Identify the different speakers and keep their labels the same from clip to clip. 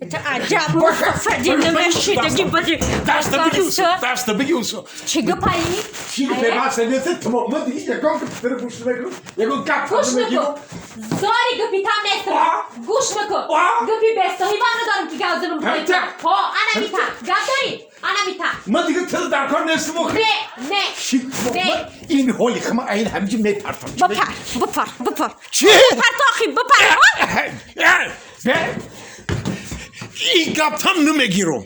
Speaker 1: Аҷаб мустафади намешидаги бади.
Speaker 2: Даста бигӣ, даста бигӣ усо.
Speaker 1: Чӣ гапаи?
Speaker 2: Чӣ гапе нест, тамом. Ман диги ягон гап гӯш намекунам, ягон гап
Speaker 1: Гӯш
Speaker 2: намегирам.
Speaker 1: накун. Зори гапи там нестам. Гӯш накун. Гапи бесоҳибам надорам ки гап занам.
Speaker 2: Ҳамта.
Speaker 1: Ҳо, ана мита. Гап дорӣ? Ана мита.
Speaker 2: Ман дига тил дар кор нестам охи.
Speaker 1: Не, не.
Speaker 2: Чӣ?
Speaker 1: Не.
Speaker 2: Ман ин ҳоли хама айн ҳамиҷа мепартам.
Speaker 1: Бипар, бипар, бипар.
Speaker 2: Чӣ?
Speaker 1: Бипар то охи, бипар.
Speaker 2: Ин гаптам намегирам.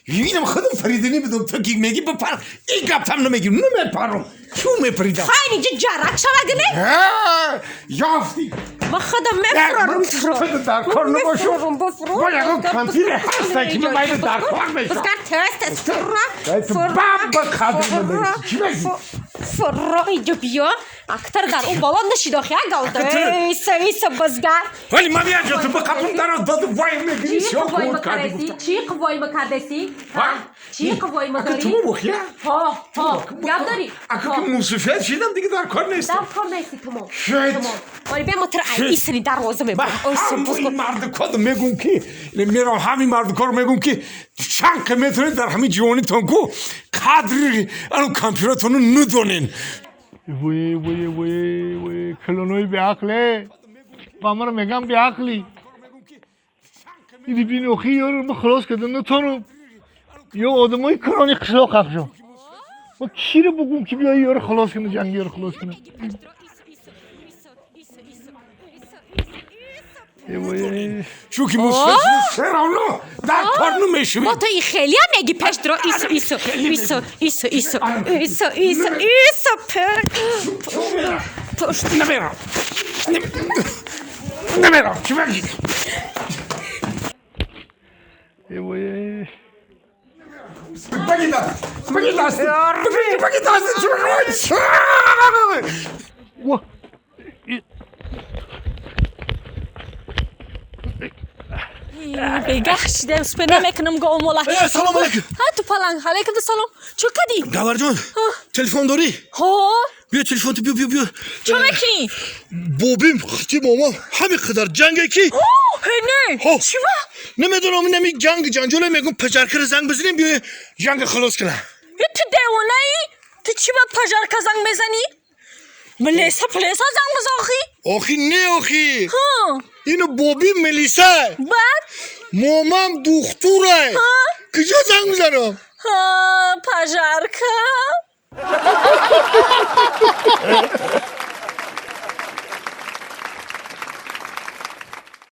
Speaker 2: Инам худам фаридани бидум, ту ки меги бипар, ин гаптам намегирам, намепарам. Чӯ мепаридам?
Speaker 1: Хайни ҷи ҷарак шавагне?
Speaker 2: Ёфтӣ.
Speaker 1: Ман худам мефурорам туро.
Speaker 2: Ту дар кор набошум. Бо ягон кампире ҳаста ки ман байда дар кор мешавам.
Speaker 1: Бизгар тез тез фурра.
Speaker 2: Бам ба қадр мебарӣ. Чӣ мегӣ?
Speaker 1: Фурра иҷо биё. Актар дар он боло нашид охи агалда. Иса иса бизгар.
Speaker 2: Вале ман як ҷо ту ба қабрам дароз доду вай мегирӣ.
Speaker 1: Чӣ қуввои макардаси? Чӣ қуввои макардаси? Чӣ қуввои макарӣ?
Speaker 2: Ту мухия?
Speaker 1: Ҳо, ҳо. Гап дорӣ?
Speaker 2: Ака ки мусуфият шидам дига дар кор нестам.
Speaker 1: Дар кор нести тамом.
Speaker 2: Шит.
Speaker 1: Тамом. Оли бе мотор ай исни дарвоза мебарам.
Speaker 2: Ҳамин мардукор мегум ки мерам ҳамин мардукор мегум ки чанд ка метавонед дар ҳамин ҷивонитон ку қадри ану компютератонро надонен.
Speaker 3: Вой вой вой вой, калонои беақле. Ба маро мегам беақлӣ. Иди бин охи ёро ма халос кардам натонам. Ё одамои калони қишлоқ ҳақшо. Ма киро бугум ки биёи ёро халос кунам, ҷанги ёро халос кунам.
Speaker 2: Чунки мусуфият все равно дар кор намешавед.
Speaker 1: Бо ту и хелиам меги пеш дро исо исо исо исо исо исо исо исо пушт.
Speaker 2: Намерам. Намерам. Чӣ мегӣ?
Speaker 3: Вой.
Speaker 2: Баги даст. Баги даст. Баги даст. Чӣ мегӯӣ?
Speaker 3: Ва.
Speaker 1: Бегаҳ шида успе намекунам го омола.
Speaker 4: Салом алейкум.
Speaker 1: Ҳа ту паланг, алейкум салом. Чӣ кадӣ?
Speaker 4: Гаварҷон, телефон дорӣ?
Speaker 1: Ҳо.
Speaker 4: Биё телефон ту, биё, биё, биё.
Speaker 1: Чӣ мекунӣ?
Speaker 4: Бобим хити момам ҳамин қадар ҷанге ки.
Speaker 1: Ҳе не.
Speaker 4: Ҳо.
Speaker 1: Чӣ ва?
Speaker 4: Намедонам, инами ҷанг ҷанҷоле мегум пажаркара занг бизанем, биё ҷанга халос кунам.
Speaker 1: Е ту девонаӣ? Ту чӣ ба пажарка занг мезанӣ? Милиса плеса занг бизан охи?
Speaker 4: Охи не охи.
Speaker 1: Ҳа.
Speaker 4: Ино боби милиса.
Speaker 1: Баъд?
Speaker 4: Момам духтура. Куҷо занг мизанам?
Speaker 1: Ҳа, пажарка.